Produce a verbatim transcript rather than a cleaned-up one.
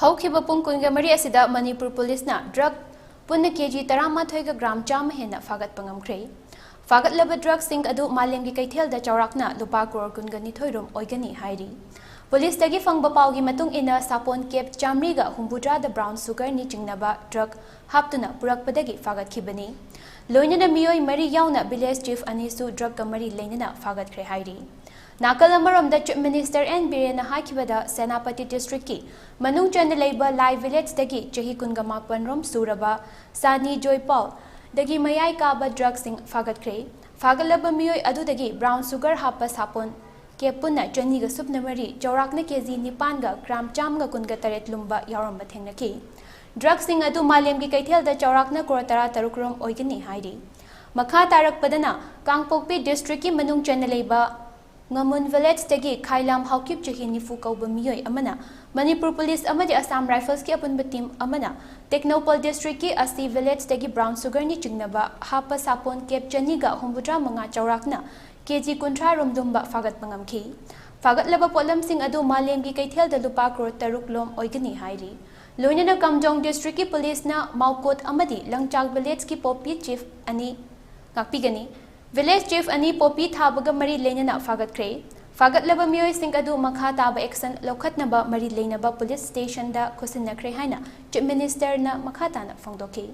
ꯍꯧꯈꯤꯕ ꯄꯨꯡ ꯀꯨꯟꯒ ꯃꯔꯤ ꯑꯁꯤꯗ ꯃꯅꯤꯄꯨꯔ ꯄꯨꯂꯤꯁꯅ ꯗ꯭ꯔꯒ ꯄꯨꯟꯅ ꯀꯦꯖꯤ ꯇꯔꯥꯃꯥꯊꯣꯏꯒ ꯒ꯭ꯔꯥꯝ ꯆꯥꯝꯃ ꯍꯦꯟꯅ ꯐꯥꯒꯠꯄ ꯉꯝꯈ꯭ꯔꯦ꯫ ꯐꯥꯒꯠꯂꯕ ꯗ꯭ꯔꯒꯁꯤꯡ ꯑꯗꯨ ꯃꯥꯂꯦꯝꯒꯤ ꯀꯩꯊꯦꯜꯗ ꯆꯥꯎꯔꯥꯛꯅ ꯂꯨꯄꯥ ꯀ꯭ꯔꯣꯔ ꯀꯨꯟꯒ ꯅꯤꯊꯣꯏ ꯔꯣꯝ ꯑꯣꯏꯒꯅꯤ ꯍꯥꯏꯔꯤ꯫ ꯄꯨꯂꯤꯁꯇꯒꯤ ꯐꯪꯕ ꯄꯥꯎꯒꯤ ꯃꯇꯨꯡ ꯏꯟꯅ, ꯁꯥꯄꯣꯟ ꯀꯦꯞ ꯆꯥꯃꯔꯤꯒ ꯍꯨꯝꯐꯨꯇꯔꯥꯗ ꯕ꯭ꯔꯥꯎꯟ ꯁꯨꯒꯔꯅꯤ ꯆꯤꯡꯅꯕ ꯗ꯭ꯔꯒ ꯍꯥꯞꯇꯨꯅ ꯄꯨꯔꯛꯄꯗꯒꯤ ꯐꯥꯒꯠꯈꯤꯕꯅꯤ꯫ ꯂꯣꯏꯅꯅ ꯃꯤꯑꯣꯏ ꯃꯔꯤ ꯌꯥꯎꯅ ꯚꯤꯂꯦꯖ ꯆꯤꯐ ꯑꯅꯤꯁꯨ ꯗ꯭ꯔꯒꯀ ꯃꯔꯤ ꯂꯩꯅꯅ ꯐꯥꯒꯠꯈ꯭ꯔꯦ ꯍꯥꯏꯔꯤ꯫ ꯅꯥꯀꯜ ꯑꯃꯔꯣꯝꯗ, ꯆꯤꯐ ꯃꯤꯅꯤꯁꯇꯔ ꯑꯦꯟ ꯕꯤꯔꯦꯟꯅ ꯍꯥꯏꯈꯤꯕꯗ, ꯁꯦꯅꯥꯄꯇꯤ ꯗꯤꯁꯇ꯭ꯔꯤꯛꯀꯤ ꯃꯅꯨꯡ ꯆꯟꯅ ꯂꯩꯕ ꯂꯥꯏ ꯚꯤꯂꯦꯖꯇꯒꯤ ꯆꯍꯤ ꯀꯨꯟꯒ ꯃꯥꯄꯟ ꯔꯣꯝ ꯁꯨꯔꯕ ꯁꯥꯅꯤ ꯖꯣꯏꯄꯥꯜꯗꯒꯤ ꯃꯌꯥꯏ ꯀꯥꯕ ꯗ꯭ꯔꯒꯁꯤꯡ ꯐꯥꯒꯠꯈ꯭ꯔꯦ꯫ ꯐꯥꯒꯠꯂꯕ ꯃꯤꯑꯣꯏ ꯑꯗꯨꯗꯒꯤ ꯕ꯭ꯔꯥꯎꯟ ꯁꯨꯒꯔ ꯍꯥꯞꯄ ꯁꯥꯄꯣꯟ ꯀꯦꯞ ꯄꯨꯟꯅ ꯆꯅꯤꯒ ꯁꯨꯞꯅ ꯃꯔꯤ, ꯆꯥꯎꯔꯥꯛꯅ ꯀꯦꯖꯤ ꯅꯤꯄꯥꯟꯒ ꯒ꯭ꯔꯥꯝ ꯆꯥꯝꯃꯒ ꯀꯨꯟꯒ ꯇꯔꯦꯠ ꯂꯨꯝꯕ ꯌꯥꯎꯔꯝꯕ ꯊꯦꯡꯅꯈꯤ꯫ ꯗ꯭ꯔꯒꯁꯤꯡ ꯑꯗꯨ ꯃꯥꯂꯦꯝꯒꯤ ꯀꯩꯊꯦꯜꯗ ꯆꯥꯎꯔꯥꯛꯅ ꯀ꯭ꯔꯣꯔ ꯇꯔꯥ ꯇꯔꯨꯛ ꯔꯣꯝ ꯑꯣꯏꯒꯅꯤ ꯍꯥꯏꯔꯤ꯫ ꯃꯈꯥ ꯇꯥꯔꯛꯄꯗꯅ, ꯀꯥꯡꯄꯣꯛꯄꯤ ꯗꯤꯁꯇ꯭ꯔꯤꯛꯀꯤ ꯃꯅꯨꯡ ꯆꯟꯅ ꯂꯩꯕ ꯉꯃꯨꯟ ꯚꯤꯂꯦꯖꯇꯒꯤ ꯈꯥꯏꯂꯥꯝ ꯍꯥꯎꯀꯤꯞ, ꯆꯍꯤ ꯅꯤꯐꯨ ꯀꯧꯕ ꯃꯤꯑꯣꯏ ꯑꯃꯅ ꯃꯅꯤꯄꯨꯔ ꯄꯨꯂꯤꯁ ꯑꯃꯗꯤ ꯑꯁꯥꯝ ꯔꯥꯏꯐꯜꯁꯀꯤ ꯑꯄꯨꯟꯕ ꯇꯤꯝ ꯑꯃꯅ ꯇꯦꯡꯅꯧꯄꯜ ꯗꯤꯁꯇ꯭ꯔꯤꯛꯀꯤ ꯑꯁꯤ ꯚꯤꯂꯦꯖꯇꯒꯤ ꯕ꯭ꯔꯥꯎꯟ ꯁꯨꯒꯔꯅꯤ ꯆꯤꯡꯅꯕ ꯍꯥꯞꯄ ꯁꯥꯄꯣꯟ ꯀꯦꯞ ꯆꯅꯤꯒ ꯍꯨꯝꯐꯨꯇꯔꯥ ꯃꯉꯥ, ꯆꯥꯎꯔꯥꯛꯅ ꯀꯦꯖꯤ ꯀꯨꯟꯊ꯭ꯔꯥ ꯔꯣꯝ ꯂꯨꯝꯕ ꯐꯥꯒꯠꯄ ꯉꯝꯈꯤ꯫ ꯐꯥꯒꯠꯂꯕ ꯄꯣꯠꯂꯝꯁꯤꯡ ꯑꯗꯨ ꯃꯥꯂꯦꯝꯒꯤ ꯀꯩꯊꯦꯜꯗ ꯂꯨꯄꯥ ꯀ꯭ꯔꯣꯔ ꯇꯔꯨꯛ ꯂꯣꯝ ꯑꯣꯏꯒꯅꯤ ꯍꯥꯏꯔꯤ꯫ ꯂꯣꯏꯅꯅ ꯀꯥꯝꯖꯣꯡ ꯗꯤꯁꯇ꯭ꯔꯤꯛꯀꯤ ꯄꯨꯂꯤꯁꯅ ꯃꯥꯎꯀꯣꯠ ꯑꯃꯗꯤ ꯂꯪꯆꯥꯛ ꯚꯤꯂꯦꯖꯀꯤ ꯄꯣꯄꯤ ꯆꯤꯐ ꯑꯅꯤ ꯉꯥꯛꯄꯤꯒꯅꯤ꯫ ꯚꯤꯂꯦꯖ ꯆꯤꯐ ꯑꯅꯤ ꯄꯣꯄꯤ ꯊꯥꯕꯒ ꯃꯔꯤ ꯂꯩꯅꯅ ꯐꯥꯒꯠꯈ꯭ꯔꯦ꯫ ꯐꯥꯒꯠꯂꯕ ꯃꯤꯑꯣꯏꯁꯤꯡ ꯑꯗꯨ ꯃꯈꯥ ꯇꯥꯕ ꯑꯦꯛꯁꯟ ꯂꯧꯈꯠꯅꯕ ꯃꯔꯤ ꯂꯩꯅꯕ ꯄꯨꯂꯤꯁ ꯁ꯭ꯇꯦꯁꯟꯗ ꯈꯨꯠꯁꯤꯟꯅꯈ꯭ꯔꯦ ꯍꯥꯏꯅ ꯆꯤꯐ ꯃꯤꯅꯤꯁꯇꯔꯅ ꯃꯈꯥ ꯇꯥꯅ ꯐꯣꯡꯗꯣꯛꯈꯤ꯫